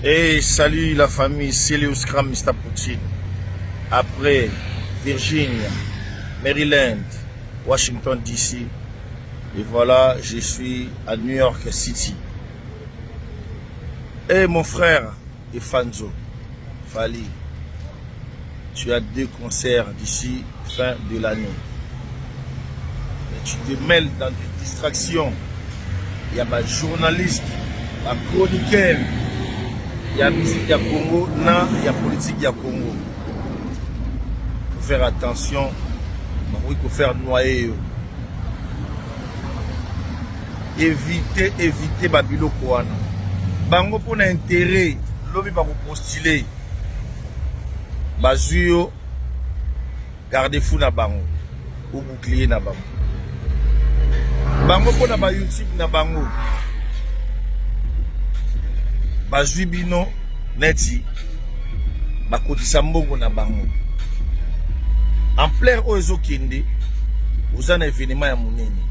Hey, salut la famille, c'est Léo Scram, Mr. Poutine. Après Virginia, Maryland, Washington DC, et voilà, je suis à New York City. Et mon frère Efanzo, Fali, tu as deux concerts d'ici fin de l'année. Mais tu te mêles dans des distractions. Il y a ma journaliste, ma chroniqueur, il y a musique ya Congo, na il y a politique ya Congo. Faut faire attention, il faut faire noyer. Éviter, éviter babiloko wana. Bango pour intérêt, lobi bako postuler. Bazui yo garde fou na bango ou bouclier na bango. Bango pona ba YouTube na bango. Bazui bino neti bakotisa mbongo na bango. Ampleur oyo ezokende oza na evenement ya monene.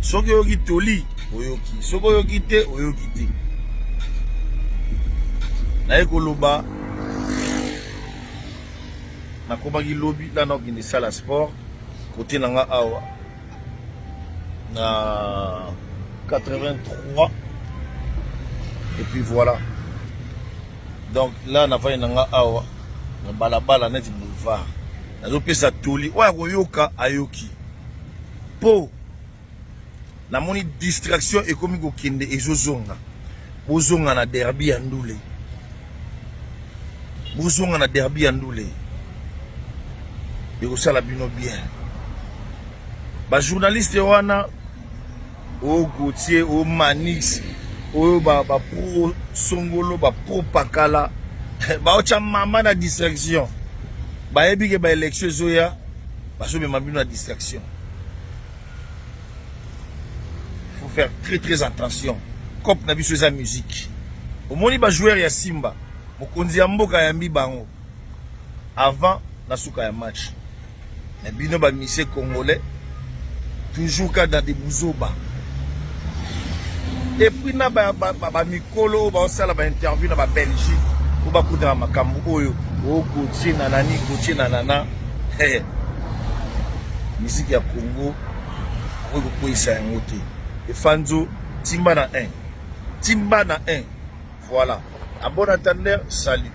Soki oyoki toli oyoki, soki oyoki te oyoki te. Naye koloba nakomaki lobi na nakokende sala sport kote na nga awa na 83 et puis voilà donc là nafandi na nga awa na balabala neti boulevard nazopesa toli oyo akoyoka ayoki mpo namoni distraction ekomi kokende ezozonga bozonga na derby ya ndule bozonga na derby ya ndule ekosala bino bien ba journaliste wana o Gauthier o Manix oyo ba, ba pro songolo ba pro pakala baotya mama na distraction bayebi ke ba élection ezoya bazomema bino na distraction faut faire très très attention cop na biso eza musique omoni ba joueur ya Simba mokonzi ya mboka ayambi bango avant na suka ya match mais bino ba musiciens congolais toujours ka dans des buzoba et puis na ba, ba, ba, ba mikolo oyo baosala ba interview na ba Belgique oyo bakutaka makambo oyo o Gauthier na nani Gauthier na nana hey. Musique ya Congo okoki kokweyisa yango te efanzo timba na 1 timba na 1 voilà à bon entendeur salut.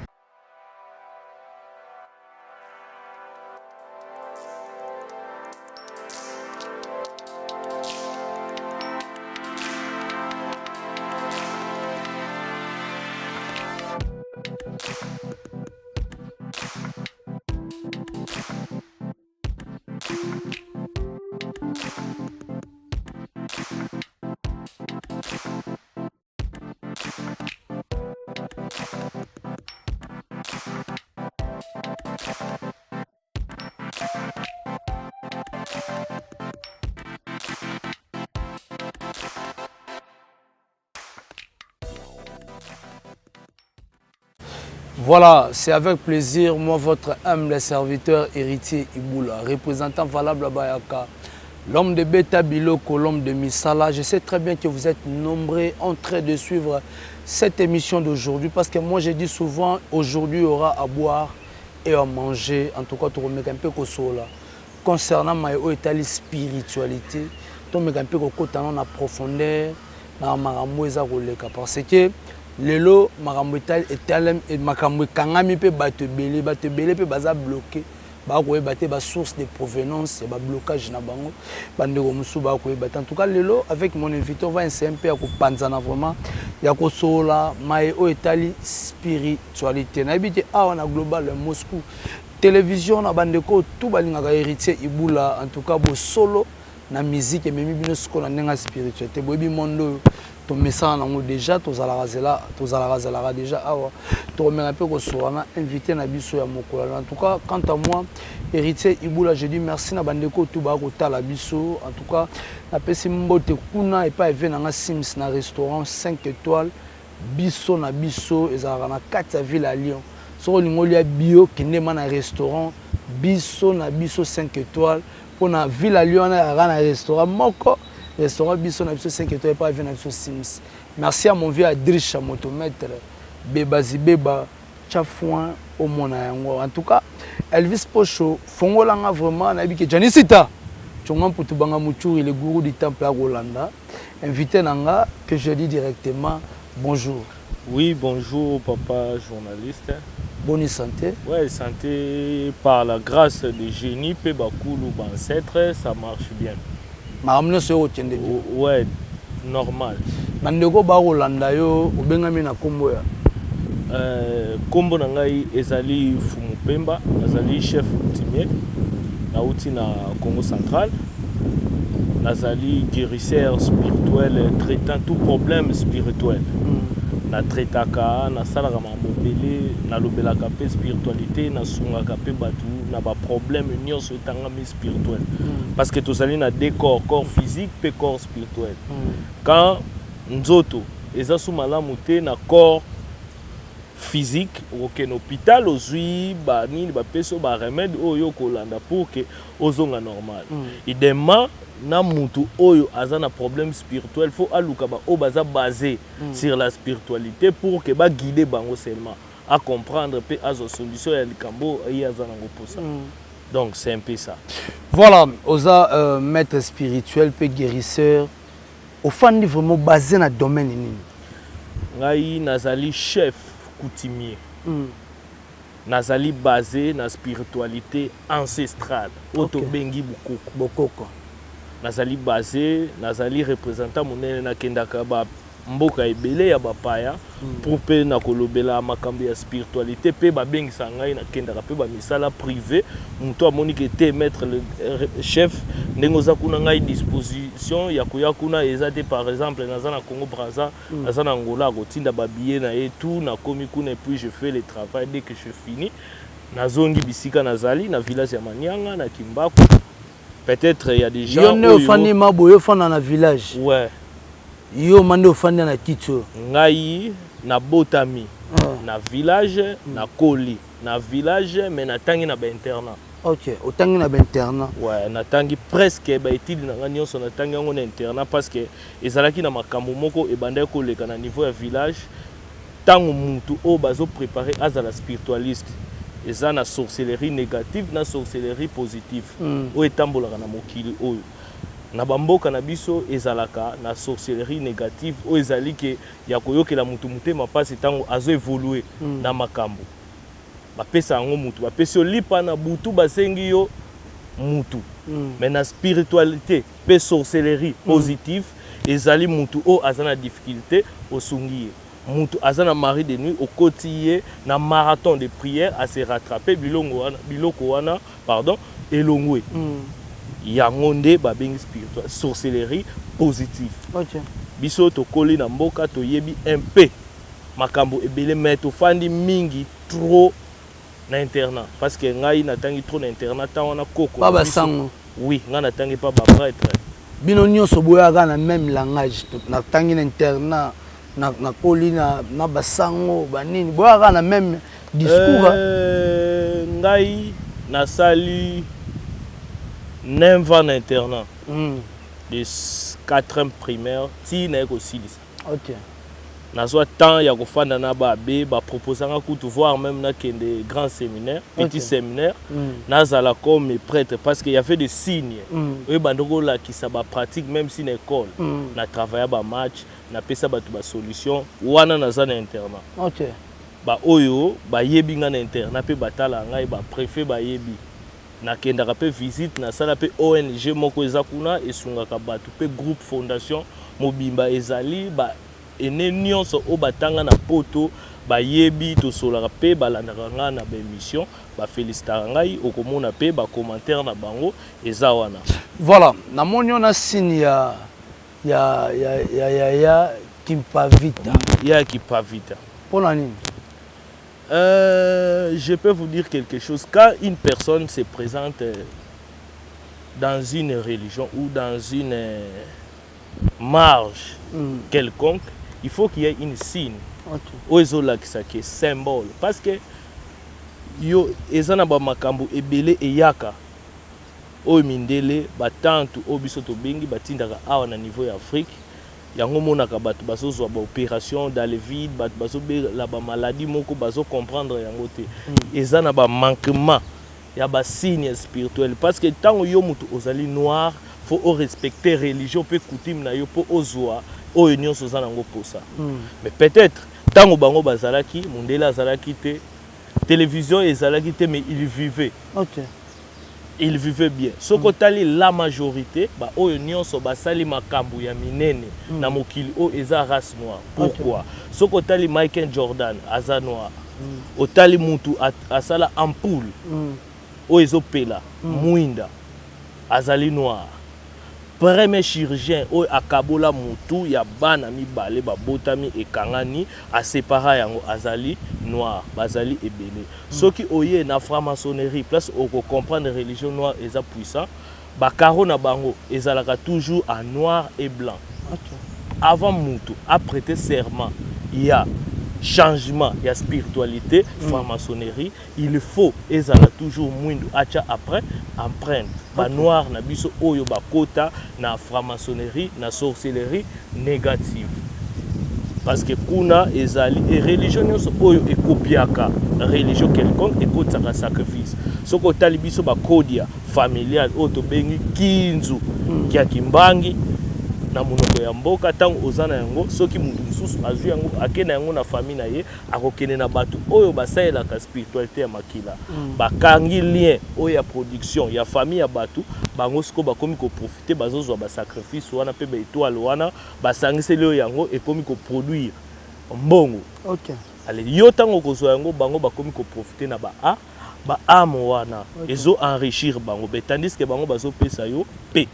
Voilà, c'est avec plaisir, moi votre humble serviteur héritier Iboula, représentant valable à Bayaka, l'homme de Beta Biloko, l'homme de Misala. Je sais très bien que vous êtes nombreux en train de suivre cette émission d'aujourd'hui parce que moi je dis souvent, aujourd'hui il y aura à boire et à manger. En tout cas, tu remets un peu kosola. Concernant ma etali spiritualité, tu remets un peu kokota na profondeur na makambo eza koleka parce que lelo makambo etalemi makambo ekangami mpe bato ebele bato ebele mpe baza bloqué bakoyeba te basource de provenance ya bablocage na bango bandeko mosusu bakoyeba te en tout cas lelo avec mon invité on va essayer mpe ya kopanzana vraiment ya kosolola maye oyo etali spiritualité nayebi te awa na global moscou télévision na bandeko tout balingaka héritier ibula en tout cas bosolo na musique ememi bino sikoyo na ndenge ya spiritualité boyebi monde oyo tomesana nango déjà tozalaka zela tozalaka zalaka déjà awa tokomeka mpe kosola na invité na biso ya mokolo en tout cas quant à moi héritier ibula je dis merci na bandeko tu baya kotala biso en tout cas napesi mbote kuna epai eve na nga sims na restaurant 5 étoiles biso na biso ezalaka na kati ya ville ya Lyon soki olingi olia bio kende ma na restaurant biso na biso 5 étoiles mpo na ville ya Lyon wana ezalaka na restaurant moko restaurant biso na biso 5 étoiles epai vie na biso sims merci à mon vieux Adrisha motomètre. Beba Zibeba tya foin omona yango. En tout cas, Elvis Posho fongola nga vraiment, nayebi ke Janisita Tshonga Mputu Banga Muchuri, le gourou du temple akolanda invité na nga que je dis directement bonjour. Oui, bonjour papa journaliste. Bonne santé. Ouais, santé par la grâce de génie pe bakulu ba ancêtre, ça marche bien. Makambo nyonso oyo okende bien. Ouais, normal. Bandeko bakolanda yo, obengami na nkombo ya? Nkombo na ngai ezali Fumu Pemba, nazali chef coutumier, nauti na Congo central. Nazali guérisseur spirituel traitant tout problème spirituel. Natraitaka, nasalaka makambo ebele, nalobelaka mpe spiritualité, nasungaka mpe bato na baproblème nyonso etangami spirituel. Parce que tozali na deux corps, corps physique mpe corps spirituel. Quand nzoto eza su malamu te na corps physique, okokende hôpital, ozwi banini, bapesi yo baremède oyo okolanda pour que ozonga normal. Idem na mutu oyo aza na problème spirituel, faut aluka baoyo baza basé sur la spiritualité pour que baguide bango seulement à comprendre mpe azwa solution ya likambo ye aza nango mposa. Donc c'est un peu ça. Voilà, oza maître spirituel mpe guérisseur, ofandi vraiment basé na domaine nini? Ngai nazali chef coutumier. Nazali basé na spiritualité ancestrale oyo tobengi bokoko. Bokoko. Nazali basé, nazali représentant monene, nakendaka bamboka ebele ya bapaya pour mpe na kolobela makambo ya spiritualité, mpe babengisa ngai, nakendaka mpe bamisala privé. Moto amoni ke te, maître le chef, ndenge oza kuna, ngai disposition ya koya kuna eza te. Par exemple, naza na Congo Braza, naza na Angola, akotinda babillet na ye tout, nakomi kuna et puis je fais le travail. Dès que je finis, nazongi bisika nazali, na village ya Manianga, na Kimbaku. Peut-être il y a des gens Yo nde ofandi maboye, ofanda na village? Ouais. Yo ma nde ofandi na kiti oyo? Ngai nabotami na village, nakoli na village, mais natangi na bainternat. Ok, otangi na bainternat. Ouais, natangi presque baétude na ngai nyonso, natangi yango na internat, parce que ezalaki na makambo moko ebandaki koleka na niveau ya village. Ntango mutu oyo bazoprépare azala spiritualiste, eza na sorcellerie négative na sorcellerie positive oyo etambolaka na mokili oyo. Na bamboka na biso ezalaka na sorcellerie négative oyo ezali ke ya koyokela mutu motema mpasi ntango azoévolue na makambo. Bapesa yango mutu, bapesi yo lipa na butu, basengi yo mutu. Mais na spiritualité mpe sorcellerie positive, ezali mutu oyo aza na difficulté, osungi ye. Mutu aza na mari de nuit, okoti ye na marathon de prière, ase rattrape, biloko wana, biloko wana, pardon, elongwe. Yango nde babengi spiritual sorcellerie positive. Biso tokoli na mboka, toyebi un peu makambo ebele, mais tofandi mingi trop na internat, parce que ngai natangi trop na internat ntango wana koko pa basango. Oui, ngai natangi pa baprêtre. Bino nyonso boyaka na même langage: natangi na internat, nakoli na basango, banini, boyaka na même discours? Ngai nasali 9 ans na internat, de 4e primaire ti naye kosilisa. Nazwa temps ya kofanda na baabbé, baproposanga kutu, voire même nakende grand séminaire, petit séminaire, nazala comme prêtre, parce que y avait des signes oyo bandi kolakisa bapratique. Même si na école na travailla bamatch, napesa bato basolution wana, naza na internat. Baoyo bayebi nga na internat mpe batala ngai, bapréfet bayebi, nakendaka mpe visite, nasala mpe ONG moko eza kuna esungaka bato, mpe groupe fondation mobimba ezali ba ene nyonso oyo batanga na poto bayebi, tosolaka mpe balandaka ngai na baémission, bafélicitaka ngai, okomona mpe bacommentaire na bango eza wana. Voilà, namoni yo na signe ya Kimpavita. Ya Kimpavita. Mpona nini? Je peux vous dire quelque chose. Quand une personne se présente dans une religion ou dans une marge quelconque, il faut qu'il y ait une signe oyo ezolakisa ke symbole, parce que yo eza na bamakambo ebele eyaka oyo mindele, batantu oyo biso tobengi, batindaka awa na niveau ya Afrique. Yango omonaka bato bazozwa baopération dans le vide, bato bazobela bamaladi moko, bazocomprendre yango te. Eza na bamanquement ya basigne spirituel, parce que ntango yo moto ozali noir, faut orespecter religion mpe coutume na yo mpo ozwa oyo nyonso oza nango posa. Mais peut-être ntango bango bazalaki, mondele azalaki te, télévision ezalaki te, mais il vivait. Il vivait bien. Soki otali la majorité, baoyo nyonso basali makambo ya minene na mokili oyo, eza race noire. Pourquoi? Soki otali Michael Jordan, aza noir. Otali mutu asala ampoule oyo ezopela mwinda, azali noir. Premier chirurgien oyo akabola motu ya bana mibale babotami ekangani, asepara yango, azali noir. Bazali ebele. Soki oye na franc-maçonnerie, place okocomprendre religion noire eza puissant, bacarreaux na bango ezalaka toujours en noir et blanc. Avant mutu aprêter serment ya changement ya spiritualité, franc-maçonnerie, il faut ezala toujours mwindu, atya après empreinte. Banoir na biso oyo bakota na franc-maçonnerie, na sorcellerie négative, parce que kuna ezali e religion nyonso oyo ekopiaka religion quelconque ekotisaka sacrifice. Soki otali biso bakodia familial oyo tobengi kinzu kiaki mbangi na monoko ya mboka, ntango oza na yango, soki moto mosusu azwi yango, ake na yango na famille na ye, akokende na bato oyo basalelaka spiritualité ya makila, bakangi lien oyo ya production ya famille ya bato bango. Sikoyo bakomi koprofiter, bazozwa basacrifice wana mpe baétoile wana, basangiseli oyo yango ekomi koproduire mbongo. Ale yo, ntango okozwa yango, bango bakomi koprofiter na ba a baâme wana, ezo enrichir bango be, tandis que bango bazopesa yo pe.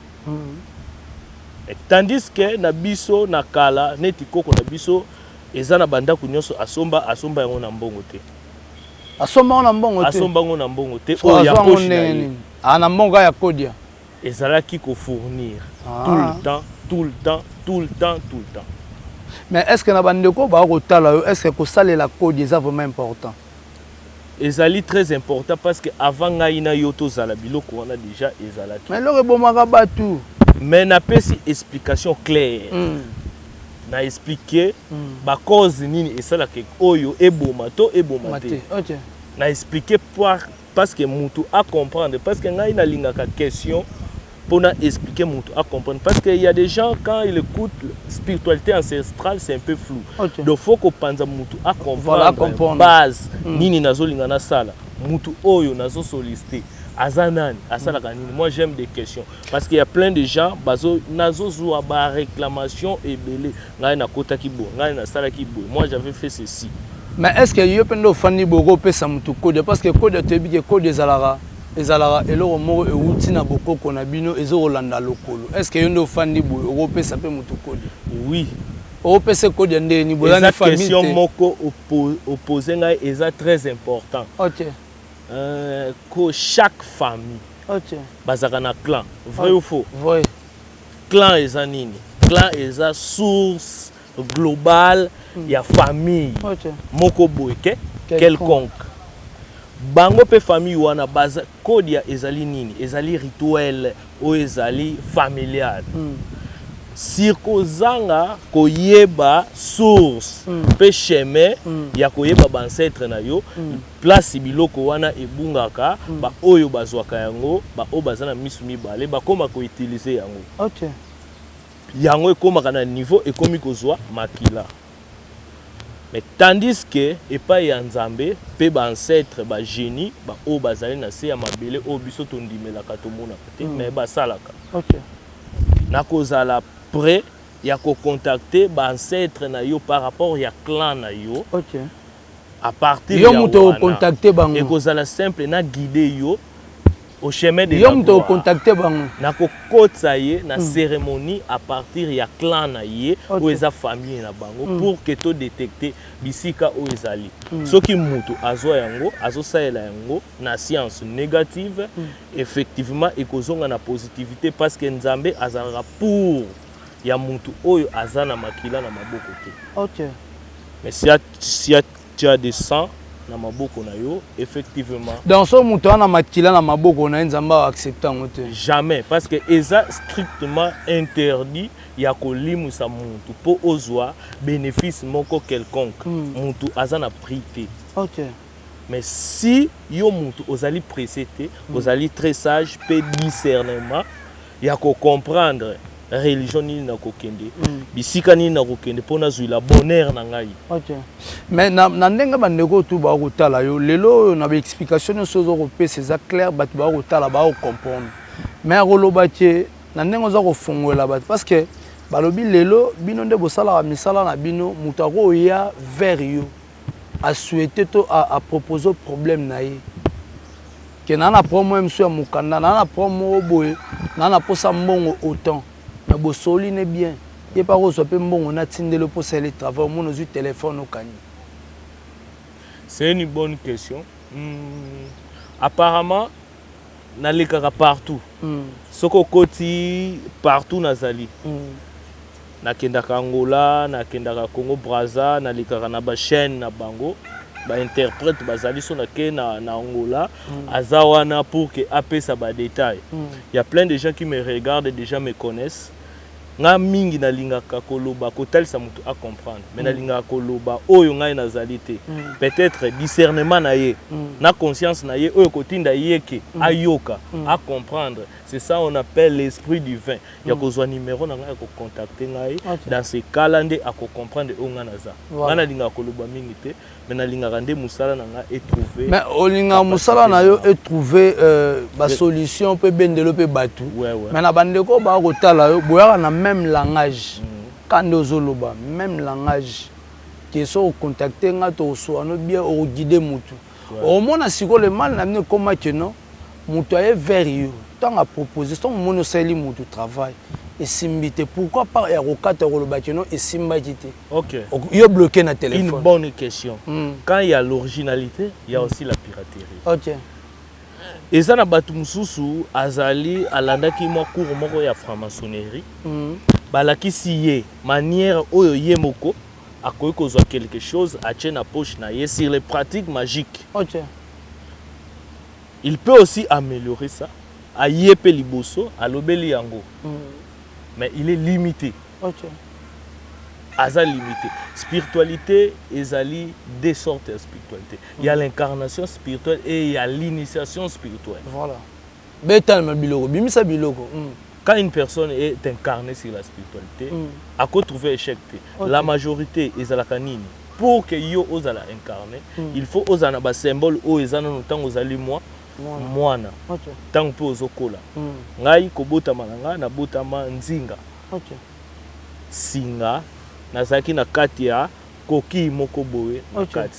Tandis que na biso na kala, neti koko na biso, eza na bandako nyonso, asomba asomba yango na mbongo te. Asomba yango na mbongo te? Asomba yango na mbongo te. Oyo ya poche na ye. Ah, na mbongo ya kodia. Ezalaki kofournir tout le temps, tout le temps, tout le temps, tout le temps. Mais est ce que na bandeko baa kotala yo, est ce que kosalela kodi eza vraiment important? Ezali très important, parce que avant ngai na yo tozala, biloko wana déjà ezalaki. Mais eloko ebomaka bato. Mais napesi explication claire. Na expliquer bacause nini esalaka oyo eboma to eboma te. Na expliquer parce que mutu acomprendre, parce que ngai nalingaka question mpona expliquer, mutu acomprendre, parce que il y a des gens, quand ils écoutent spiritualité ancestrale, c'est un peu flou. Donc faut kopanza mutu acomprendre. Voilà, comprendre. Base nini nazolinga nasala, mutu oyo nazosolliciter aza nani, asalaka nini. Moi, j'aime des questions, parce qu'il y a plein de gens bazo nazozwa baréclamation ebele: ngai nakotaki boye, ngai nasalaki boye, moi j'avais fait ceci. Mais est ce que yo mpe nde ofandi boye, okopesa motu kodia? Parce que kodia, toyebi ke kodia ezalaka eloko moko ewuti na bokoko na bino, ezokolanda lokolo. Est ce que yo nde ofandi boye, okopesa mpe motu kodia? Oui. Okopesa kodia ndeni? Boza Eza question moko opose ngai, eza très important. Que chaque famille bazalaka na clan, vrai ou faux? Vrai. Clan eza nini? Clan eza source globale ya famille moko boye ke quelconque. Bango mpe famille wana baza kodia. Ezali nini? Ezali rituel oyo ezali familial. Sur kozanga koyeba source mpe chemin ya koyeba baancêtre na yo, place biloko wana ebungaka, baoyo bazwaka yango, baoyo baza na misu mibale, bakóma koutiliser yango. Yango ekómaka na niveau ekómi kozwa makila. Mais tandis que epai ya Nzambe mpe baancêtre, bagénie, baoyo bazali na se ya mabele, oyo biso tondimelaka, tomonaka te, mais basalaka, nakozala prêt ya kocontacter baancêtre na yo par rapport ya clan na yo. À partir Yo moto ocontacter bango? Ekozala simple, na guide yo au chemin de Yo moto ocontacter bango? Nakokotisa ye na cérémonie à partir ya clan na ye, oyo eza famille na bango, pour que todétecte bisika oyo ezali. Soki moto azwa yango, azosalela yango na science négative, effectivement ekozonga na positivité, parce que Nzambe azalaka pour ya motu oyo aza na makila na maboko te. Mais si, si tu as des sang Na maboko na yo, effectivement. Donc so moto wana makila na maboko na ye, Nzambe aaccepte yango te? Jamais, parce que eza strictement interdit ya kolimwisa mutu mpo ozwa bénéfice moko quelconque. Mutu aza na prix te. Mais si yo mutu ozali pressé te, ozali très sage mpe discernement ya kocomprendre religion nini na kokende, bisika nini na kokende mpo nazwila bonheur na ngai. Ok, mais na ndenge bandeko tu bakotala yo lelo oyo, na baexplication nyonso oza kopesa, eza clair, bato bakotala, bakocomprendre. Mais akoloba ke na ndenge oza kofongolela bato, parce que balobi lelo bino nde bosalaka misala na bino, moto akoya vers yo, asouhaite to apropose problème na ye ke naa na problème mosusu ya mokanda, naa na problème moko boye, naa na posa mbongo autant. Mais bosoli ne bien, ye mpe akozwa mpe mbongo, natindeli mposa ele travail, omona ozwi telefone, okangi. C'est une bonne question. Apparemment nalekaka partout. Soki okoti partout nazali, nakendaka Angola, nakendaka Congo Braza, nalekaka na bachaîne na bango, bainterprète bazali. So nake na Angola, aza wana pour que apesa badétail. Il y a plein de gens qui me regardent déjà, me connaissent. Nga mingi nalingaka koloba, kotalisa moto acomprendre, mais nalingaka koloba oyo ngai nazali te. Peut-être discernement na ye, na conscience na ye oyo kotinda ye ke ayoka, acomprendre. C'est ça on appelle l'esprit divin ya kozwa numéro na ngai, ya kocontacte ngai. Dans ce cas là nde akocomprendre oyo ngai naza. Ngai nalingaka koloba mingi te, mais nalingaka nde mosala na ngai etrouve. Mais olingaka mosala na yo etrouve basolution mpe ebendelo mpe bato. Mais na bandeko baya kotala yo, boyaka na même langage. Ka nde ozoloba même langage ke so ocontacte nga, tokosoano bien, okoguide mutu. Omona sikoyo le mal na bino ekóma ke non, moto aye vers yo, ntango apropose, ntango omoni osaleli motu travail, esimbi te, pourquoi pas ya kokata, koloba ke non, esimbaki te? Yo bloqué na téléphone. Une bonne question. Quand il y a l'originalité, il y a aussi la piraterie. Eza na bato mosusu azali alandaki mwa cours moko ya franc-maçonnerie. Balakisi ye manière oyo ye moko akoki kozwa quelque chose, atie na poche na ye sur les pratiques magiques. Il peut aussi améliorer ça. Aye mpe liboso alobeli yango, mais il est limité. Aza limité. Spiritualité ezali deux sortes ya spiritualité: il y a l'incarnation spirituelle et il y a l'initiation spirituelle. Voilà, betalema biloko, bimisa biloko. Quand une personne est incarnée sur la spiritualité, akotrouver échec te. La majorité ezalaka nini? Pour que yo ozala incarné, il faut ozala na basymbole oyo eza nano ntango ozali mwa mwana, ntango mpe ozokola. Ngai kobotama na ngai, nabotama nzinga. Singa nazalaki na kati ya coquille moko boye na kati.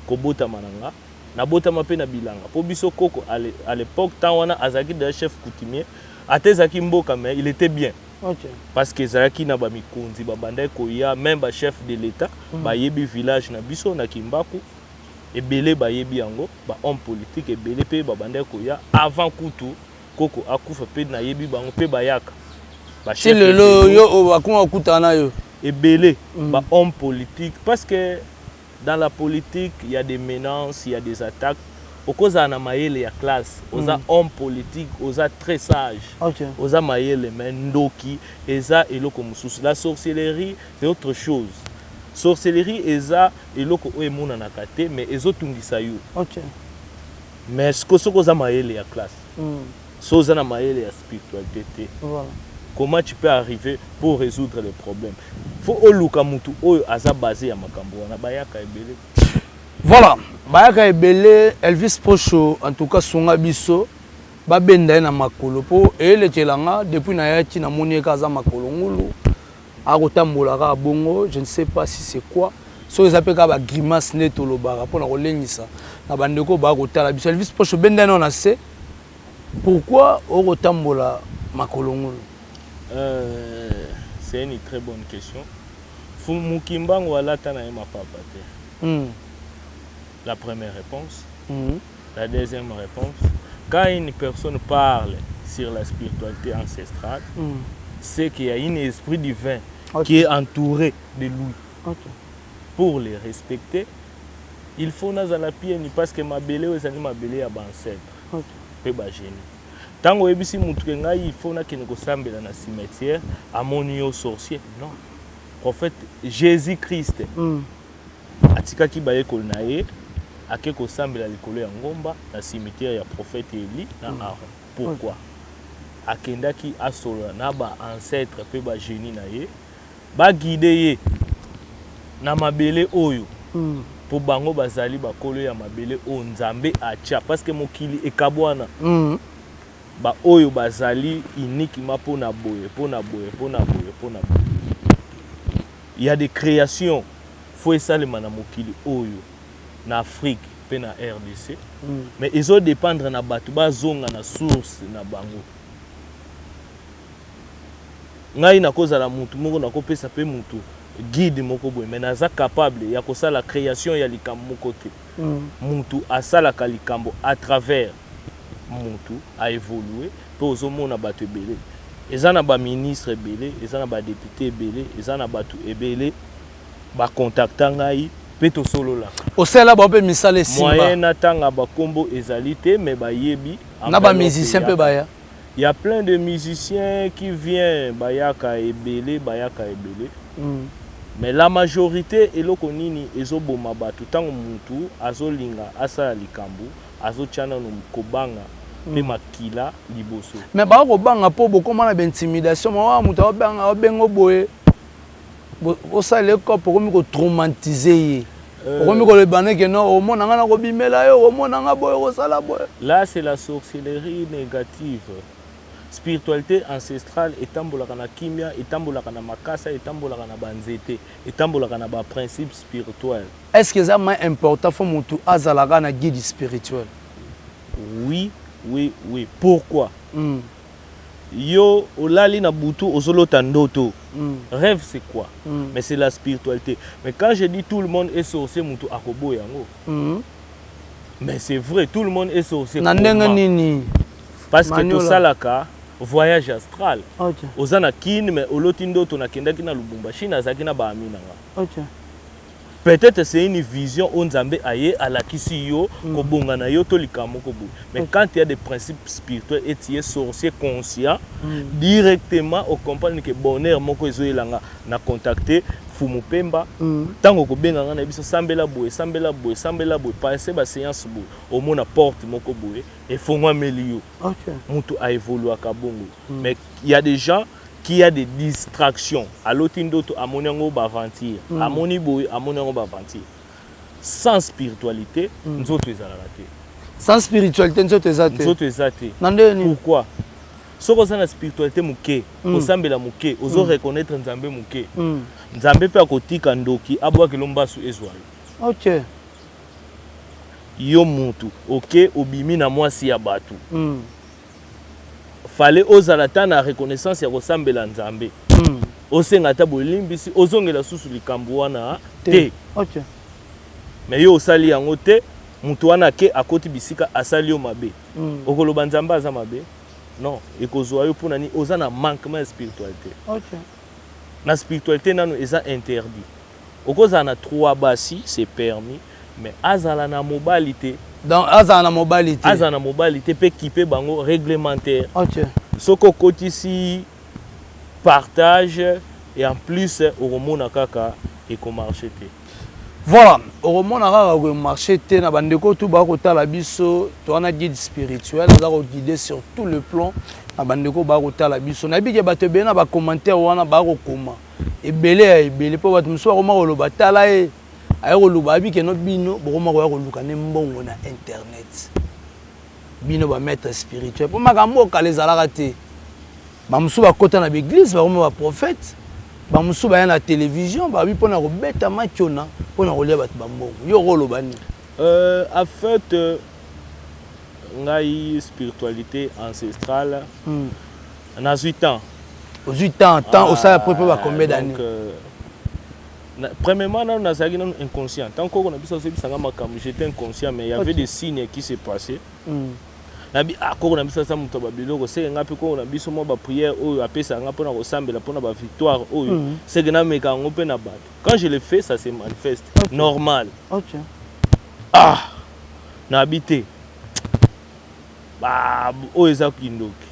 Kobotama na nga, nabotama mpe na bilanga, mpo biso koko à l'époque, ntango wana azalaki déjà chef coutumier. Ata ezalaki mboka, mais il était bien, parce que ezalaki na bamikonzi babandaki koya, même bachef de l'État bayebi village na biso na Kimbaku, ebele bayebi yango, bahomme politique ebele mpe babandaki koya avant kutu koko akufa. Mpe nayebi bango mpe bayaka. Ti lelo yo bakoma kokutana na yo? Ebele, bahomme politique, parce que dans la politique, il y a des menaces, il y a des attaques. Okozala na mayele ya classe, oza homme politique, oza très sage, oza mayele, mais ndoki eza eloko mosusu. La sorcellerie, c'est autre chose. Sorcellerie eza eloko oyo emonanaka te, mais ezotungisa yo. Mais soki oza mayele ya classe, so oza na mayele ya spiritualité te, comment tu peux arriver pour résoudre les problèmes? Faut oluka mutu oyo aza basé ya makambo wana. Bayaka ebele. Voilà, bayaka ebele. Elvis Posho, en tout cas sunga biso, babenda ye na makolo, mpo eyelekelanga depuis nayaki, namoni ye kaka aza makolo ngulu, akotambola kaka bongo. Je ne sais pas si c'est quoi, soki eza mpe kaka bagrimace nde tolobaka mpona kolengisa na bandeko baya kotala biso. Elvis Posho, benda ye nao na se. Pourquoi okotambola makolo ngulu? C'est une très bonne question. Mukimbango alata na ye mapapa te. La première réponse. La deuxième réponse, quand une personne parle sur la spiritualité ancestrale, c'est qu'il y a un esprit divin qui est entouré de lui. Pour les respecter. Il faut nazala pieds nus parce que mabele oyo ezali mabele ya baancêtre mpe bagénie. Ntango oyebisi mutu ke ngai il faut nakende kosambela na cimetière, amoni yo sorcier. Non, prophète Jésus Christ atikaki bayekoli na ye, ake kosambela likolo ya ngomba na cimetière ya prophète Eli na Aaron. Pourquoi akendaki? Asolola na baancêtre mpe bagénie na ye, baguide ye na mabele oyo, mpo bango bazali bakolo ya mabele oyo Nzambe atya, parce que mokili ekabwana. Baoyo bazali uniquement mpona boye, mpona boye, mpona boye, mpona boye. Il y a des créations faut esalema na mokili oyo, na Afrique mpe na RDC, mais ezodépendre na bato bazonga na source na bango. Ngai nakozala mutu moko, nakopesa mpe mutu guide moko boye, mais naza capable ya kosala création ya likambo moko te. Mutu asalaka likambo à travers mutu aévolue. Mpe ozomona bato ebele, eza na baministre ebele, eza na badéputé ebele, eza na bato ebele bacontacta ngai mpe tosololaka. Osala bango mpe misala esimba? Moyen natanga bakombo ezali te, mais bayebi. Na bamusicien mpe baya? Il y a plein de musiciens qui viennent, bayaka ebele, bayaka ebele. Mais la majorité, eloko nini ezoboma bato? Ntango mutu azolinga asala likambo, azotya nano kobanga mpe makila liboso. Mais baka kobanga mpo bokóma na baintimidation. Mawa, moto aobenga, aobenga boye, osala ekope, okomi kotraumatize ye, okomi koloba neke no, omona nga na kobimela yo, omona nga boye, okosala boye. Là, c'est la sorcellerie négative. Spiritualité ancestrale etambolaka na kimia, etambolaka na makasa, etambolaka na banzete, etambolaka na baprincipe spirituel. Est ce que eza ma important faut motu azalaka na guide spirituel? Oui. Pourquoi? Yo olali na butu, ozolota ndoto. Rêve, c'est quoi? Mais c'est la spiritualité. Mais quand je dis tout le monde est sorcier, mutu akoboya yango. Mais c'est vrai, tout le monde est sorcier. Na ndenge nini? Parce que tosalaka voyage astral. Oza na Kine, mais oloti ndoto nakendaki na Lubumbashi, nazalaki na baami na nga. Peut-être c'est une vision oyo Nzambe aye alakisi yo kobonga na yo to likambo moko boye. Mais quand il y a des principes spirituels et tu es sorcier conscient, directement ocomprendre que bonheur moko ezoyelanga na contacter Fumu Pemba. Ntango okobenga nga na biso, sambela boye, sambela boye, sambela boye, passe baséance boye, omona porte moko boye efongwameli yo. Mutu aévoluaka bongo. Mais il y a des gens qui a des distractions. Aloti ndoto, amoni yango baaventure, amoni boye, amoni yango baaventure. Sans spiritualité, nzoto ezalaka te. Sans spiritualité, nzoto eza te? Nzoto eza te. Na ndenge nini? Pourquoi? Soki oza na spiritualité moke, osambela moke, ozo reconnaître Nzambe moke, Nzambe mpe akotika ndoki abwakelo mbasu ezwa yo. Yo mutu oke obimi na mwasi ya bato, fale ozala ta na reconnaissance ya kosambela Nzambe, osenga ata bolimbisi, ozongela susu likambo wana te. Mais yo osali yango te. Moto wana ake akoti bisika, asali yo mabe. Okoloba Nzambe aza mabe? Non, ekozwa yo. Mpona nini? Oza na manquement ya spiritualité. Na spiritualité nano eza interdit okozala na trois basi, c'est permis, mais azala na mobali te. Donc azala na mobali te? Azala na mobali te mpe kipe bango réglementaire. Soki okotisi partage et en plus, okomona kaka ekomarche te. Voilà, okomona kaka komarche te. Na bandeko tu bakotala biso, toza na guide spirituel, aza koguide sur tout le plan. Na bandeko bakotala biso, nayebi ke bato ebele na bacommentaire wana bakokoma ebele ya ebele, mpo bato mosusu bakoma koloba: tala ye aye koluba, ayebi keno bino bokoma koya koluka nde mbongo na internet, bino bamaître spirituel. Mpo makambo oyo kala ezalaka te. Bamosusu bakɔta na baeglise, bakoma baprophète, bamosusu baya na télévision, babi mpona kobeta makiona, mpona kolia bato bambongo. Yo okoloba nini? En fait, ngai spiritualité ancestrale, nazwi temps. Ozwi temps, temps osala près mpe bacombien d'années? Premièrement, nano nazalaki nano inconscient. Tant koko na biso azobisanga makambo, j'étais inconscient, mais il y avait des signes qui se passaient. Nabi ah, koko na biso aza moto ya babiloko, seke nga mpe koko na biso mwa baprière oyo apesaka nga mpona kosambela mpona bavictoire oyo, seke nameka yango mpe na bato. Quand je le fais, ça se manifeste. Normal. Ah, nayebi te, oyo eza kindoki.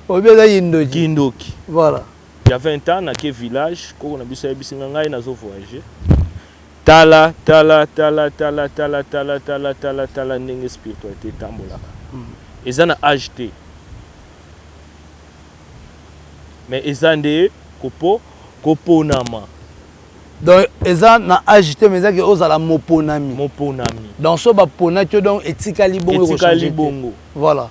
Oyebi eza kindoki. Kindoki. Voilà. Ya 20 ans, nake village, koko na biso ayebisi nga: ngai nazo voyage, tala, tala, tala, tala, tala, tala, tala, tala, tala ndenge spiritualité etambolaka. Eza na age te, mais eza nde koponama. Donc eza na age te, mais ezaki ozala moponami. Moponami. Donc so baponaki yo, donc etikali bongo. Etikali bongo. Voilà.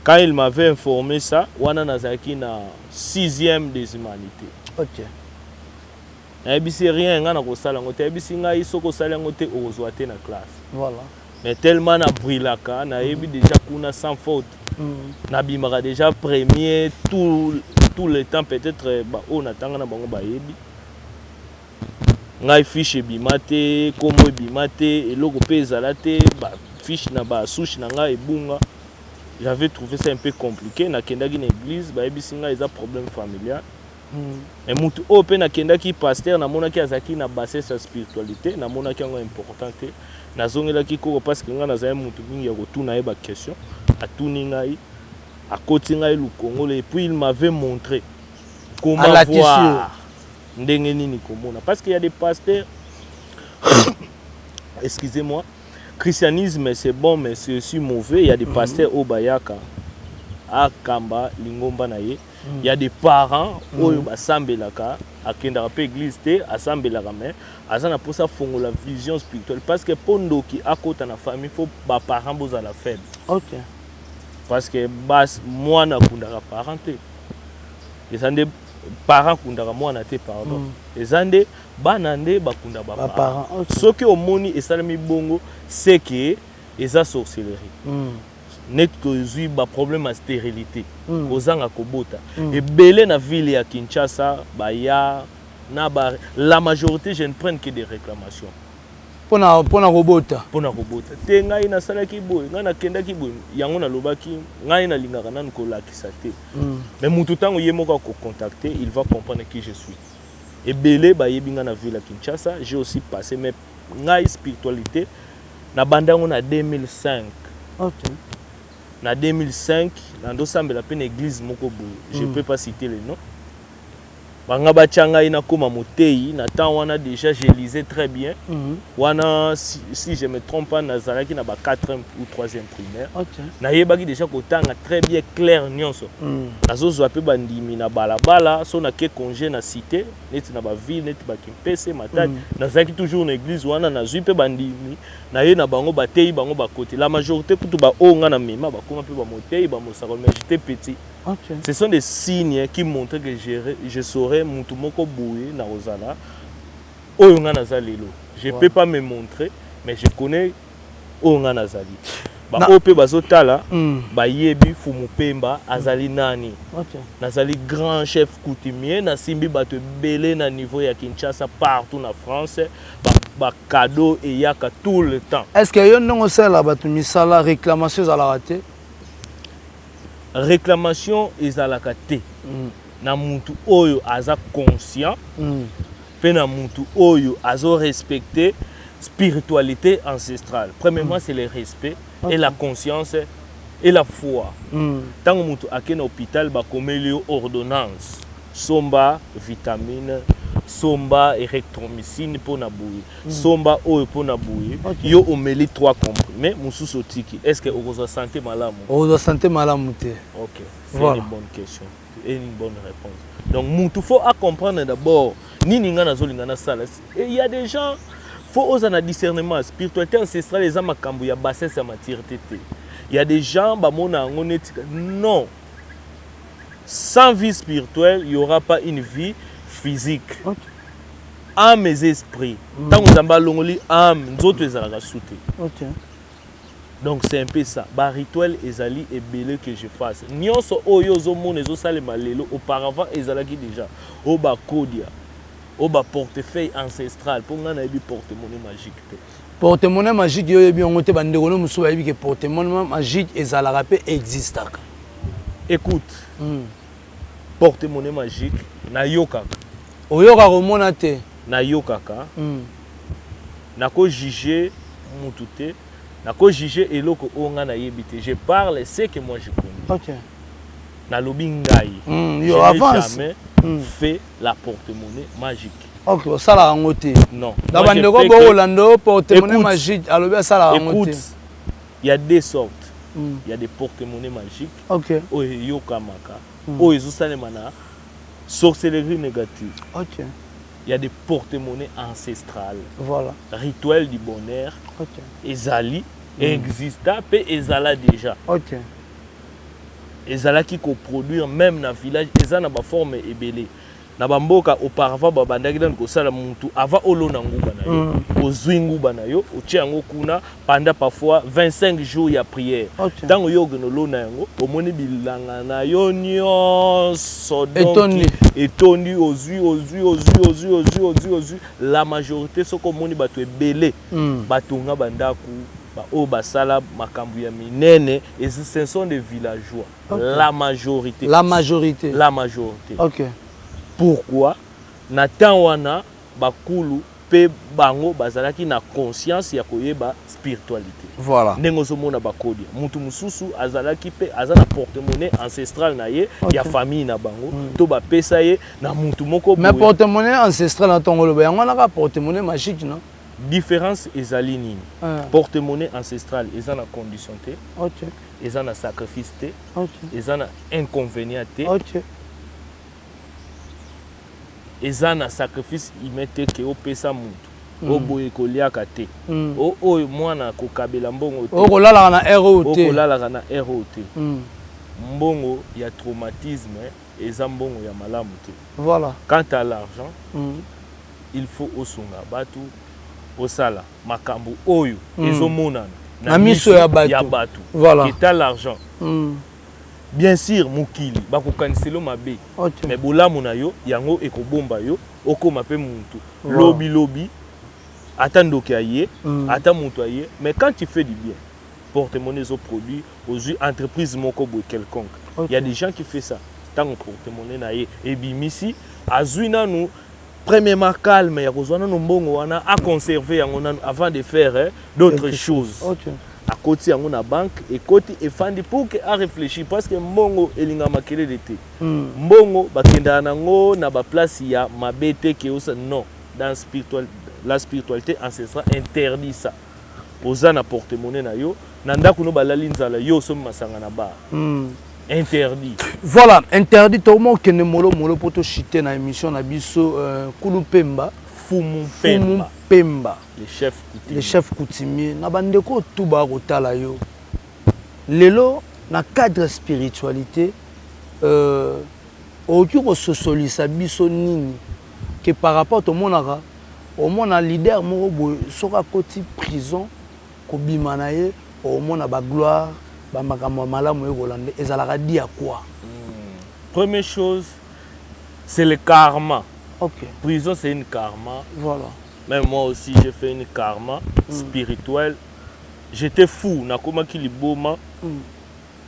Quand il m'avait informé ça, wana nazalaki na sixième des humanités. Nayebisi: rien, ngai nakosala yango te. Ayebisi ngai: soki osali yango te, okozwa te na classe. Mais tellement nabrilaka, nayebi déjà kuna sans faute, nabimaka déjà premier tout le temps. Peut-être baoyo natanga na bango bayebi ngai. Fiche ebima te, nkombo ebima te, eloko mpe ezala te, bafiche na basouche na ngai ebunga. J'avais trouvé ça un peu compliqué. Nakendaki na église, bayebisi ngai eza problème familial. Mais mutu oyo mpe nakendaki, pasteur, namonaki azalaki na bassesse ya spiritualité, namonaki yango important te. Nazongelaki koko, parce que ngai nazali mutu mingi ya kotuna ye baquestion. Atuni ngai, akoti ngai lukongolo et puis il m'avait montré comment voir, ndenge nini komona, parce qu'il y a des pasteurs, excusez-moi, christianisme c'est bon, mais c'est aussi mauvais. Il y a des pasteurs oyo bayaka akamba lingomba na ye. Il y a des parents oyo basambelaka, akendaka mpe église te, asambelaka, mais aza na mposa afongola vision spirituelle, parce que mpo ndoki akota na famille, faut baparent bozala faible. Parce que bas mwana akundaka parent te, eza nde parent akundaka mwana te, pardon. Eza nde bana nde bakunda baparent. Baparent, ok. Soki omoni esalemi bongo, seke eza sorcellerie. Neti tozwi baproblème ya stérilité, kozanga kobota. Ebele na ville ya Kinshasa baya na ba, la majorité, je ne prenne que des réclamations. Mpona kobota. Mpona kobota te. Ngai nasalaki boye, ngai nakendaki boye, yango nalobaki ngai nalingaka nanu kolakisa te. Mais motu ntango ye moko akocontacte, il va comprendre qui je suis. Ebele bayebi ngai na ville ya Kinshasa. J'ai aussi passé, mais ngai spiritualité nabanda yango na 2005. Na 2005 nandosambela mpe na église moko boye, je peux pas citer le nom. Banga batya ngai nakóma motei. Na temps wana déjà je lisais très bien. Wana si je me trompe pas, nazalaki na ba 4e ou 3e primaire. Nayebaki déjà kotanga très bien, clair nyonso. Nazozwa mpe bandimi na balabala. So nake congé na cité, neti na baville neti bakimpese, Matadi, nazalaki toujours na église wana. Nazwi mpe bandimi na ye na bango, bateyi bango, bakoti. La majorité kutu baoyo nga na mema bakóma mpe bamotei, bamosakoli, mais j'étais petit. Ce sont des signes qui montrent que je saurais mutu moko boye na kozala oyo nga naza lelo. Je peux pas me montrer, mais je connais oyo nga nazali. Baoyo mpe bazotala bayebi Fumu Pemba azali nani. Nazali grand chef coutumier, nasimbi bato ebele na niveau ya Kinshasa, partout na France. Bacadeau eyaka tout le temps. Est ce que yo ndenge osalela bato misala, réclamation ezalaka te? Réclamation ezalaka te na mutu oyo aza conscient mpe na mutu oyo azorespecte spiritualité ancestrale. Premièrement, c'est le respect et la conscience et la foi. Ntango moto ake na hôpital, bakomeli yo ordonnance: somba vitamine, somba érythromycine mpona boye, somba oyo mpona boye. Yo omeli 3 comprimé, mosusu otiki, est ce que okozwa santé malamu? Okozwa santé malamu te. Ok, c'est une bonne question et une bonne réponse. Donc mutu faut acomprendre d'abord nini nga nazolinga nasala. Et il y a des gens, faut oza na discernement. Spiritualité ancestrale eza makambo ya bassesse ya maturité te. Il y a des gens bamona yango neti non. Sans vie spirituelle, il y aura pas une vie physique. Âme eza esprit. Ntango Nzambe alongoli âme, nzoto ezalaka su te. Donc c'est un peu ça. Barituel ezali ebele que je fasse. Nyonso oyo ozomona ezosalema lelo, auparavant ezalaki déjà. Oyo bakodia, oyo baportefeuille ancestral, mpo ngai nayebi porte-monnaie magique te. Porte-monnaie magique, yo oyebi yango te. Bandeko no mosusu bayebi ke porte-monnaie magique ezalaka mpe existaka. Écoute, porte-monnaie magique nayokaka. Oyokaka, komona te. Nayokaka. Nakojuge. mutu te, nakojuge eloko oyo ngai nayebi te. Je parle ce que moi je connais. Nalobi ngai, je yo n'ai avance. Jamais fait la porte-monnaie magique. Ok, osalaka yango te. Non. Na bandeko bokolanda o porte-monnaie magique, alobi asalaka yango te. Écoute, il y a deux sortes. Il y a des porte-monnaies magiques oyo eyokamaka, oyo ezosalema na sorcellerie négative. Il y a des porte-monnaies ancestrales, rituel du bonheur. Ezali exista mpe ezala déjà. Ezalaki koproduire même na village, eza na baforme ebele na bamboka. Auparavant babandaki nanu kosala mutu avant olona nguba na yo, ozwi nguba na yo, otie yango kuna pendant parfois 25 jours ya prière. Ntango yo okende olona yango, omoni bilanga na yo nyonso donc Etondi. Etondi, ozwi, ozwi, ozwi, ozwi, ozwi, ozwi, ozwi. La majorité, soki omoni bato ebele batonga bandako, oyo basala makambo ya minene, ce sont des villageois. La majorité. La majorité. La majorité. Pourquoi? Na temps wana bakulu mpe bango bazalaki na conscience ya koyeba spiritualité. Ndenge ozomona bakodia, mutu mosusu azalaki mpe aza na porte-monnaie ancestral na ye ya famille na bango, to bapesa ye na mutu moko Mais boye. Porte-monnaie ancestral na ntongo oloba yango wana kaka porte-monnaie magique, non? Différence ezali nini? Porte-monnaie ancestral eza na condition te, eza na sacrifice te, eza na inconvénient te, eza na sacrifice humain te ke opesa mutu oyo boye koliaka te, oyo mwana kokabela mbongo te, okolalaka na heure oyo te. Okolalaka na heure oyo te. Mbongo ya traumatisme eza mbongo ya malamu te. Quant à l'argent, il faut osunga bato, osala makambo oyo ezomonana na miso ya bato. Ya bato. Keta l'argent, bien sûr mokili bakokanisela mabe, mais bolamu na yo yango ekobomba yo, okóma mpe mutu. Lobi lobi ata ndoki aye, ata moto aye, mais quand tu fais du bien, porte-monnaie ezoproduire, ozwi entreprise moko boye quelconque. Il y a des gens qui fait ça. Ntango porte-monnaie na ye ebimisi, azwi nanu premièrement calme ya kozwa nanu mbongo wana, aconserve yango nanu avant de faire d'autres quelque choses. Akoti yango na banque, ekoti, efandi pour que aréfléchir, parce que mbongo elingaka makelele te. Mbongo bakendaka nango na baplace ya mabe te ke osa, non. Dans spiritual, la spiritualité ancestrale interdit ça. Oza na porte-monnaie na yo na ndako no, balali nzala, yo osombi masanga na bar, interdit. Voilà, interdit. Tokoma okende molo molo mpo tochite na émission na biso. Kulu Pemba. Fumu Fumu Pemba. Pemba. Le chef coutumier. Le chef coutumier. Na bandeko tu bakotala yo lelo na cadre spiritualité, okoki kososolisa biso nini ke par rapport tomonaka, omona leader moko boye, soki akoti prison, kobima na ye, omona bagloire, bamakambo ya malamu ekolanda, ezalaka di ya quoi? Première chose, c'est le karma. Prison, c'est une karma. Même moi aussi, j'ai fait une karma spirituelle. J'étais fou, nakomaki liboma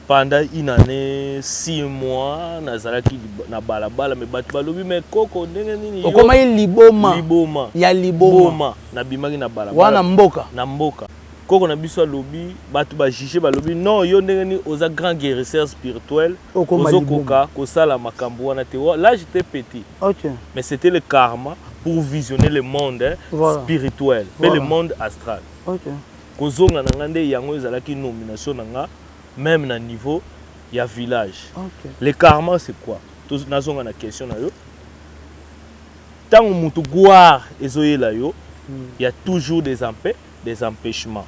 pendant une année, 6 mois, nazalaki na balabala, mais bato balobi: "Mais koko, ndenge nini Okomaki liboma? Liboma. Ya liboma. Boma, nabimaki na balabala. Wana mboka? Na mboka. Koko na biso alobi, bato bajuge, balobi: "Non, yo ndenge nini oza grand guérisseur spirituel, Okoma ozokoka kosala makambo wana te?" Là, j'étais petit, mais c'était le karma pour visionner le monde, hein, spirituel mpe le monde astral. Kozonga na nga nde yango ezalaki nomination na nga même na niveau ya village. Le karma, c'est quoi? Nazonga na question na yo. Ntango motu gloire ezoyela yo, il y a toujours des empêchements.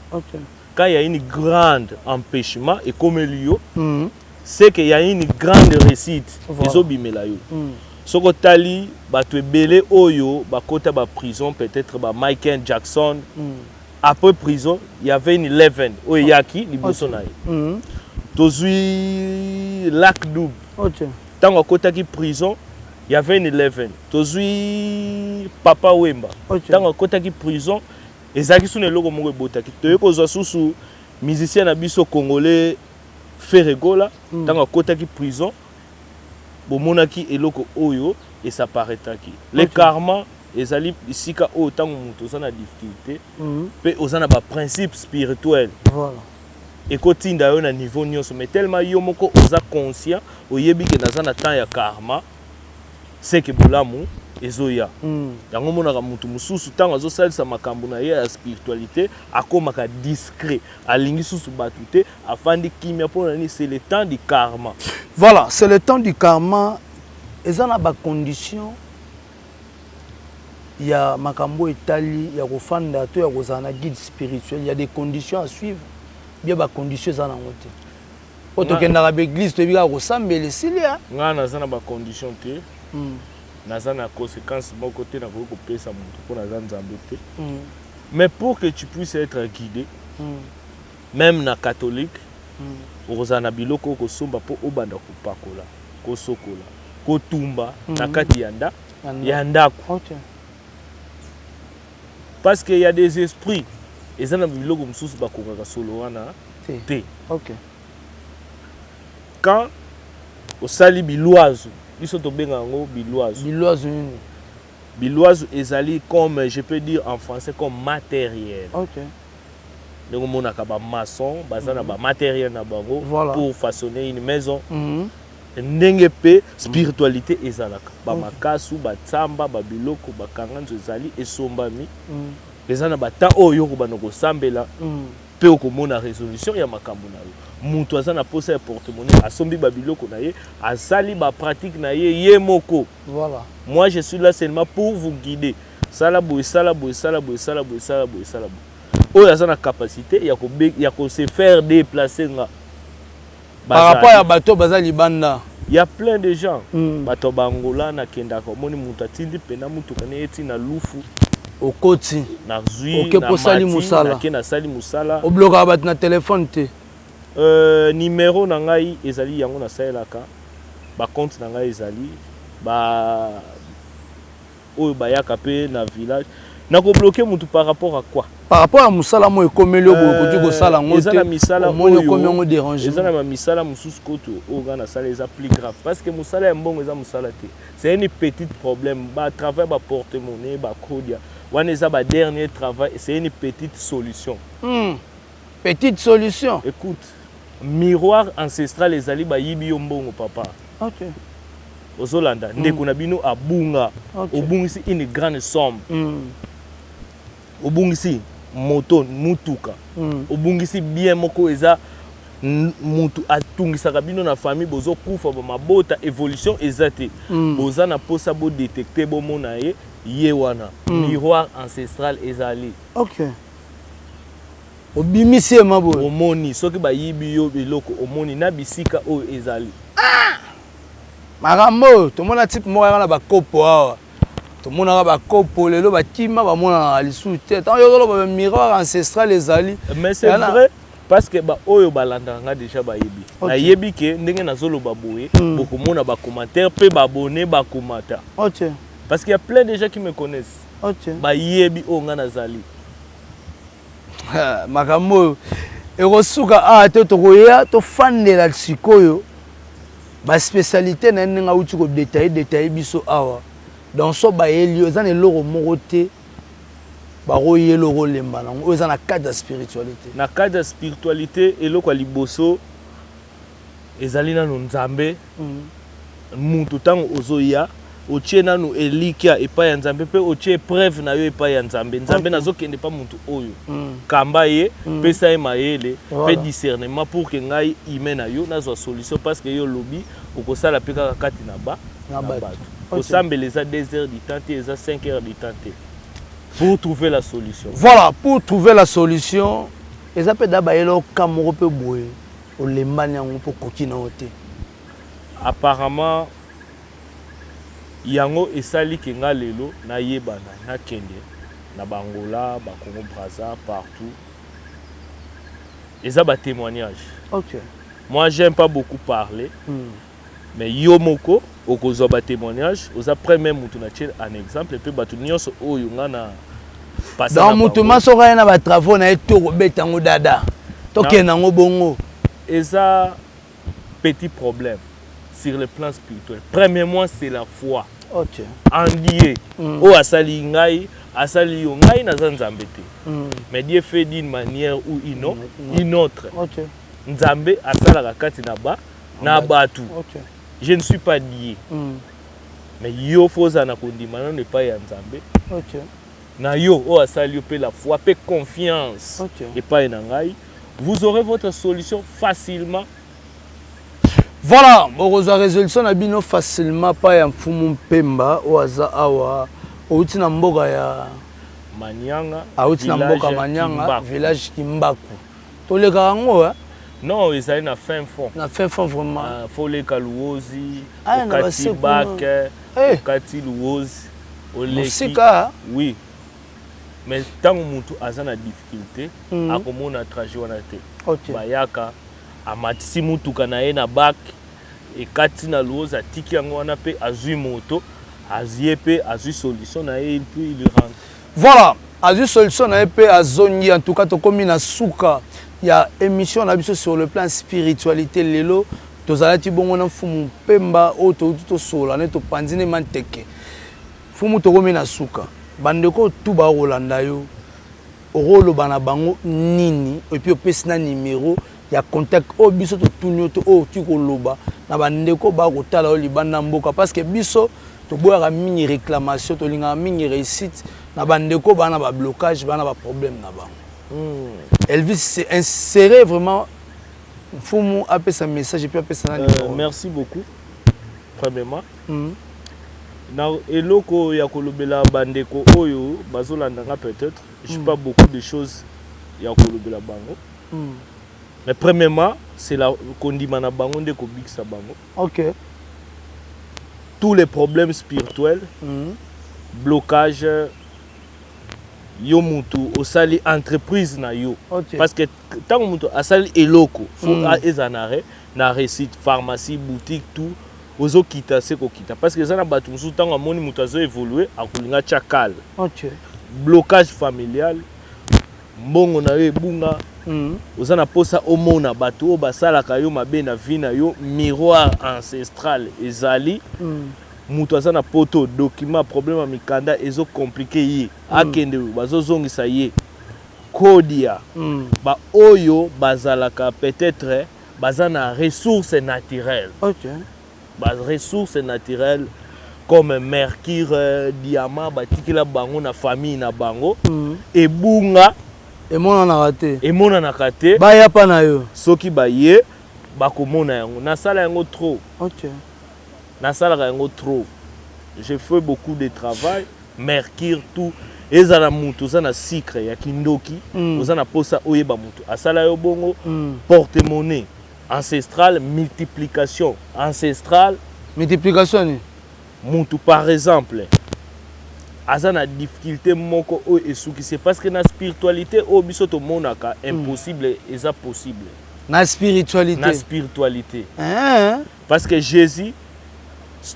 Quand il y a une grande empêchement ekomeli yo, c'est qu'il y a une grande réussite ezobimela yo. Soki otali bato ebele oyo bakota baprison, peut-être ba Michael Jackson, après prison, il y avait une eleven oyo eyaki liboso na ye. Tozwi Lucky Dube, ntango akotaki prison, il y avait une eleven. Tozwi Papa Wemba, ntango akotaki prison, ezalaki suna eloko moko ebotaki. Toyei kozwa susu musicien na biso congolais Ferre Gola, ntango akotaki prison, bomonaki eloko oyo esaparetaki. Le karma Ezali bisika oyo ntango moto oza na difficulté mpe oza na baprincipe spirituel, ekotinda yo na niveau nyonso. Mais tellement yo moko oza conscient, oyebi ke naza na temps ya karma, seke bolamu ezoya. Yango omonaka motu mosusu, ntango azosalisa makambo na ye ya spiritualité, akomaka discret, alingi susu bato te, afandi kimia. Mpo na nini? C'est le temps du karma. Voilà, c'est le temps du karma. Eza na bacondition ya makambo etali ya kofanda to ya kozala na guide spirituel. Il y a des conditions à suivre bien, bacondition eza nango te po tokendaka baeglise, toyebi kaka kosambela, esili ya. Ngai naza na bacondition te. Naza na conséquence moko te nakoki kopesa moto, mpo naza Nzambe te. Mais pour que tu puisses être guidé, même na catholique, okozala na biloko oyo kosomba mpo obanda kopakola, kosokola, kotumba na kati ya nda ya ndako, parce que y a des esprits, eza na biloko mosusu bakokaka solo wana te. Quand osali bilwazo, biso tobenga yango bilwazo. Bilwazo nini? Bilwazo ezali comme, je peux dire en français, comme matériel. Ndenge omonaka bamaçon baza na bamatériel na bango pour façonner une maison, ndenge mpe spiritualité ezalaka bamakasu, batsamba, babiloko bakanga nzo ezali esombami. Eza na batemps oyo okobanda kosambela mpe okomona résolution ya makambo na yo. Moto aza na posa ya porte-monnaie, asombi babiloko na ye, asali bapratique na ye ye moko. Moi, je suis là seulement pour vous guider: sala boye, sala boye, sala boye, sala boye, sala boye, sala boye. Oyo aza na capacité ya kose faire déplacer nga. Par rapport ya bato baza libanda? Il y a plein de gens. Bato ya Bangola, nakendaka, omoni moto atindi mpena motuka ne eti na Lufu. Okoti. Nazwi. Oke posali mosala. Nake, nasali mosala. Oblokaka bato na telefone te? Numéro na ngai ezali yango nasalelaka, bacompte na ngai ezali ba oyo bayaka mpe na village. Nakobloquer mutu par rapport à quoi? Par rapport ya mosala mo ekomeli oyo boye, okoki kosala yango. Eza na misala. Omoni okomi yango dérange. Eza na bamisala mosusu koto oyo ngai nasala eza plus grave, parce que mosala ya mbongo eza mosala te, c'est une petite problème. Batravail baporte-monnaie, bakodia wana eza badernier travail, c'est une petite solution. Petite solution. Écoute, miroir ancestral ezali, bayibi yo mbongo, papa. Ozolanda, ndeko na bino abunga. Obungisi une grande somme. Obungisi moto, mutuka. Obungisi bien moko, eza mutu atungisaka bino na famille, bozokufa bamabota, évolution eza te. Boza na mposa bodétecter, bomona ye, ye wana. Miroir ancestral ezali. Ok, obimisi ye ma boye. Omoni soki bayibi yo biloko, omoni na bisika oyo ezali. Makambo oyo tomona, type moko yaka na bakopo awa, tomonaka bakopo, lelo bakima, bamonanaka lisusu te. Ntango yo ozoloba miroir ancestral ezali. Mais c'est vrai, parce que baoyo balandaka nga déjà bayebi. Nayebi ke ndenge nazoloba boye, bokomona bacommentaire mpe baabonné bakomata, parce qu'il y a plein de gens qui me connaissent. Bayebi oyo nga nazali. Makambo oyo ekosuka awa te. Tokoya tofandela sikoyo baspécialité na ye, ndenge awuti kodétailler détailler biso awa. Donc so bayeli yo, eza na eloko moko te bakoyela okolemba nango oyo eza na cadre ya spiritualité? Na cadre ya spiritualité, eloko ya liboso ezali nano Nzambe. Mutu ntango ozoya, otie nanu elikya epai ya Nzambe mpe otie preuve na yo epai ya Nzambe. Nzambe, nazokende pa mutu oyo, kamba ye, pesa ye mayele mpe discernement pour que ngai humain na yo nazwa solution, parce que yo olobi okosala mpe kaka kati na ba na na bato. Bato kosambela eza 2 heures du temps te, eza 5 heures du temps te pour trouver la solution. Voilà, pour trouver la solution eza mpe da bayela oka moko mpe boye, olembani yango mpo okoki na yo te. Apparemment yango esali ke nga lelo nayebana, nakende na Bangola, Bakongo Braza, partout, eza batémoignage. Moi, j'aime pas beaucoup parler, mais yo moko okozwa batémoignage. Oza premier mutu na tie en exemple, mpe bato nyonso oyo nga na pasa Donc na motu bango. Ma soki aye na batravaux na ye to kobeta yango dada, tokende yango bongo. Eza petit problème sur le plan spirituel. Premièrement, c'est la foi. En Dieu oyo asali ngai, asali yo. Ngai naza Nzambe te, mais Dieu fait d'une manière ou une autre. Nzambe asalaka kati na bato. Je ne suis pas Dieu, mais yo faut ozala na kondima nano epai ya Nzambe na yo oyo asali yo, mpe la foi mpe confiance epai na ngai, vous aurez votre solution facilement. Voilà, bokozwa résolution na bino facilement pa ya Mfumu Mpemba oyo aza awa. Outi na mboka ya Manyanga. Auti na mboka Manyanga. Kimbaku. Village Kimbaku, tolekaka yango, eh? Non, ezali na fin fond. Na fin fond vraiment. Ah, faut oleka Luozi. Ah, na okati base kuna. Bak. Eh. Okati Luozi, oleki. Mosika. Oui, mais ntango motu aza na difficulté, akomona trajet wana te. Bayaka, amatisi mutuka na ye na bak, ekati na Luozi, atiki yango wana mpe azwi moto, azie mpe azwi solution na ye, puis il rentre. Voilà, azwi solution na ye mpe azongi. En tout cas, tokomi na suka ya émission na biso sur le plan spiritualité. Lelo tozalaki bongo na Mfumu Mpemba oyo touti tosola nde topanzi nde manteke. Mfumu, tokomi na suka. Bandeko tu bakolanda yo, okoloba na bango nini? Et puis opesi na numéro ya contact oyo biso totuni yo te, oyo okoki koloba na bandeko bakotala yo libanda mboka, parce que biso toboyaka mingi réclamation, tolingaka mingi réussite na bandeko baa na bablocage, baa na baproblème na bango. Elvis s'est inséré vraiment. Mfumu apesa message et puis apesa na numéro. Merci beaucoup. Premièrement, na eloko ya kolobela bandeko oyo bazolanda nga, peut-être j'ai pas beaucoup de choses ya kolobela bango, mais premièrement, c'est la kondima na bango nde kobikisa bango. Tous les problèmes spirituels, blocage, yo mutu osali entreprise na yo, parce que ntango mutu asali eloko, faut ezala na réussite, pharmacie, boutique, tout, ozokita se kokita, parce que eza na bato mosusu, ntango amoni moto azoévolue, akolinga tia kale. Blocage familial, mbongo na yo ebunga, oza na mposa omona bato oyo basalaka yo mabe na vie na yo, miroir ancestral ezali. Moto aza na poto, document, problème ya mikanda ezocompliquer ye, akende, bazozongisa ye kodia. Baoyo bazalaka peut-être baza na ressources naturelles, baressources naturelles comme mercure, diamant, batikela bango na famille na bango, ebunga. Emonanaka te. Emonanaka te. Baya mpa na yo. Soki baye, bakomona yango. Nasala yango trop. Nasalaka yango trop, je fais beaucoup de travail, mercure, tout. Ezala moto oza na sucre ya kindoki, oza na posa oyeba moto asala yo bongo, porte-monnaie ancestrale, multiplication ancestrale. Multiplication ni? Mutu par exemple aza na difficulté moko oyo esukisi, parce que na spiritualité oyo biso tomonaka impossible, eza possible. Na spiritualité? Na spiritualité. Hein? Parce que Jésus,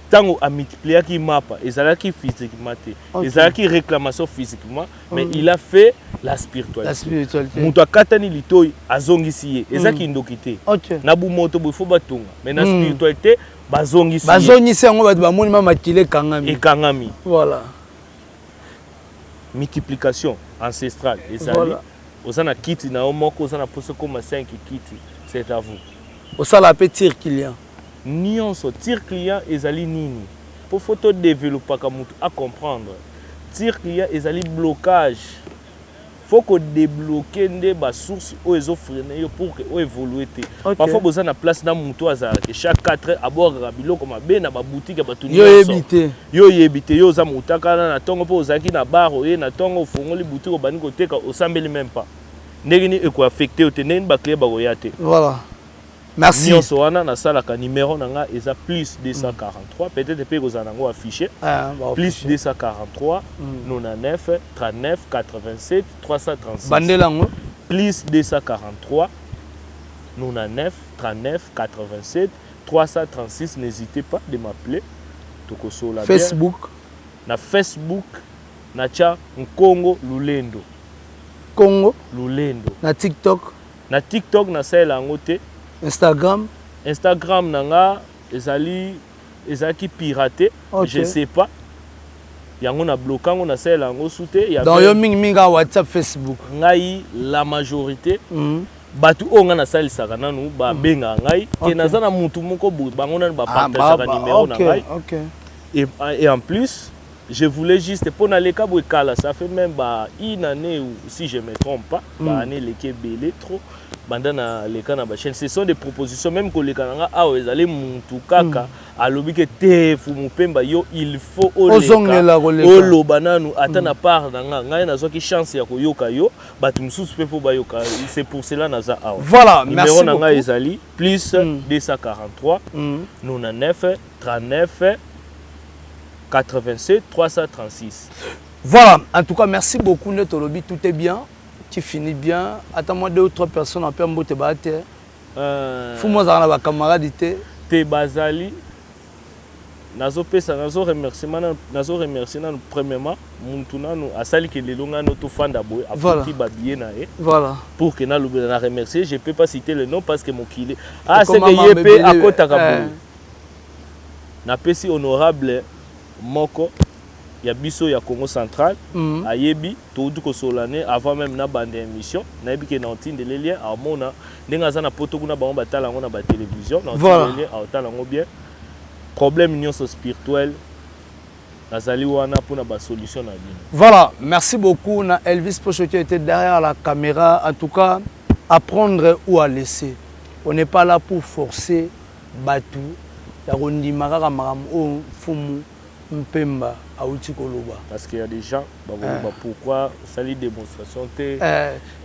ntango amultipliaki mapa, ezalaki physiquement te. Ezalaki réclamation physiquement, mais il a fait la spiritualité. La spiritualité. Moto akatani litoi, azongisi ye, eza kindoki te. Na bumoto boye, faut batonga, mais na spiritualité bazongisi ye. Bazongisi yango, bato bamoni ma makili ekangami. Ekangami. Multiplication ancestrale ezali. Oza na kiti na yo moko, oza na mposa okóma 5 kiti, c'est à vous. Osala mpe tir client? Nyonso. Tir client ezali nini? Mpo faut todéveloppaka motu acomprendre. Tir client ezali blocage, faut kodébloquer nde basource oyo ezofreiner yo pour que oévolue te. Parfois boza na place na motu azalaka chaque 4 heures abwakaka biloko mabe na baboutique ya bato. Yo oyebi te. Yo oyebi te. Yo oza motaka na ntongo mpo ozalaki na bar, oye na ntongo, ofongoli boutique, obandi koteka, osambeli même pas. Ndenge nini ekoaffecter yo te? Ndenge nini baclient bakoya te? Voilà, merci. Nyonso wana nasalaka. Numéro na nga eza plus 243, peut-être mpe ekozala nango affiché. Ah, ba Plus affiché. 243 99 39 87 336. Bandela yango. Plus 243 99 39 87 336. N'hésitez pas de m'appeler, tokosola bien. Facebook? Na Facebook natya Nkongo Lulendo. Congo Lulendo. Na TikTok? Na TikTok nasalela yango te. Instagram? Instagram na nga ezali Ezalaki piraté. Je sais pas, yango na bloquer yango, nasalela yango su te. Donc yo mingimingi kaka WhatsApp, Facebook? Ngai, la majorité, bato oyo ngai nasalisaka nanu babengaka ngai ke naza na mutu moko boye, bango nanu bapartageaka numéro na ngai. Et en plus, je voulais juste mpo naleka boye kala, ça fait même ba une année ou si je me trompe pas, ba année eleki ebele trop banda naleka na bachaîne. Ce sont des propositions. Même koleka na nga awa, ezali mutu kaka alobi ke te, Fumu Pemba, yo il faut ozongela koleka. Oloba nanu ata na part na nga. Ngai nazwaki chance ya koyoka yo, bato mosusu mpe mpo bayoka. C'est pour cela naza awa. Voilà, numéro merci na ngai beaucoup. Ezali plus 243 99 39 87 336. Voilà, en tout cas, merci beaucoup. Nde tolobi, tout est bien qui finit bien. Ata moi, deux ou trois personnes ape mbote baa te. Fumu azalaka na bacamarade te? Te, bazali. Nazopesa, nazoremercier nanu, nazoremercier nanu premièrement mutu nanu asaliki lelo ngai no tofanda boye, afuti babillet na ye pour que nalobela na remercier. Je peux pas citer le nom parce que mokili, ah, c'est que ye mpe akotaka boye. Napesi honorable moko ya biso ya Congo Central, ayebi touti kosolola ne avant même na banda émission. Nayebi ke na otindele lien, aomona ndenge aza na poto kuna, bango batala yango na batélévision. Na otindele lien, aotala yango bien. Problème nyonso spirituel, nazali wana mpona basolution na bino. Voilà, merci beaucoup na Elvis Pocho qui était derrière la caméra. En tout cas, à prendre ou à laisser, on n'est pas là pour forcer bato ya kondima kaka makambo oyo Mfumu Mpemba awuti koloba. Parce qu'il y a des gens bakoloba: pourquoi osali démonstration te?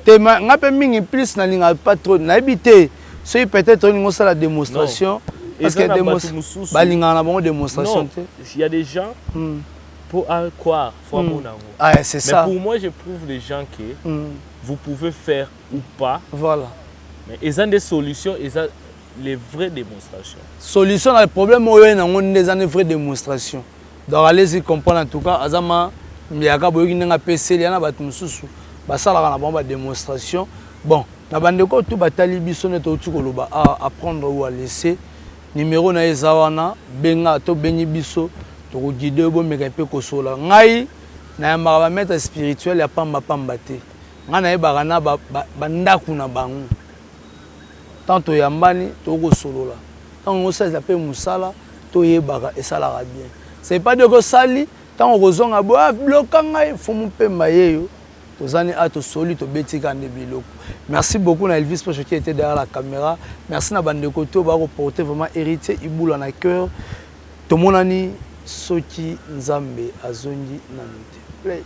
Te, nga mpe mingi plus nalingaka pas trop, nayebi te soki peut-être olingi osala démonstration, parce que balingaka na bango démonstration te. Il y a des gens, pour croire, faut amona yango. Ah, c'est ça. Mais pour moi, je prouve les gens que vous pouvez faire ou pas. Mais eza nde solution, eza les vraies démonstrations. Solution na problème oyo nango nde eza nde vraie démonstration. Donc allez-y comprendre. En tout cas, aza ma mbiaka, boyoki ndenge apeseli ya na bato mosusu basalaka na bango badémonstration. Bon, na bandeko tu batali biso, nde touti koloba, à prendre ou à laisser. Numéro na ye eza wana, benga to bengi biso, tokoguide oyo bomeka mpe kosola. Ngai nayambaka bamaître spirituel ya pambapamba te. Ngai nayebaka na bandako na bango. Tant toyambani, tokosolola, ntango osalisa mpe mosala toyebaka esalaka bien. C'est pas dire osali, ntango kozonga boye, bloka ngai. Mfumu Mpemba yeyo, tozani a tosoli, tobeti kaka nde biloko. Merci beaucoup na Elvis Pocho qui était derrière la caméra. Merci na bandeko to bakoporte vraiment Héritier Ibula na cœur. Tomonani soki Nzambe azongi nanu te. Play.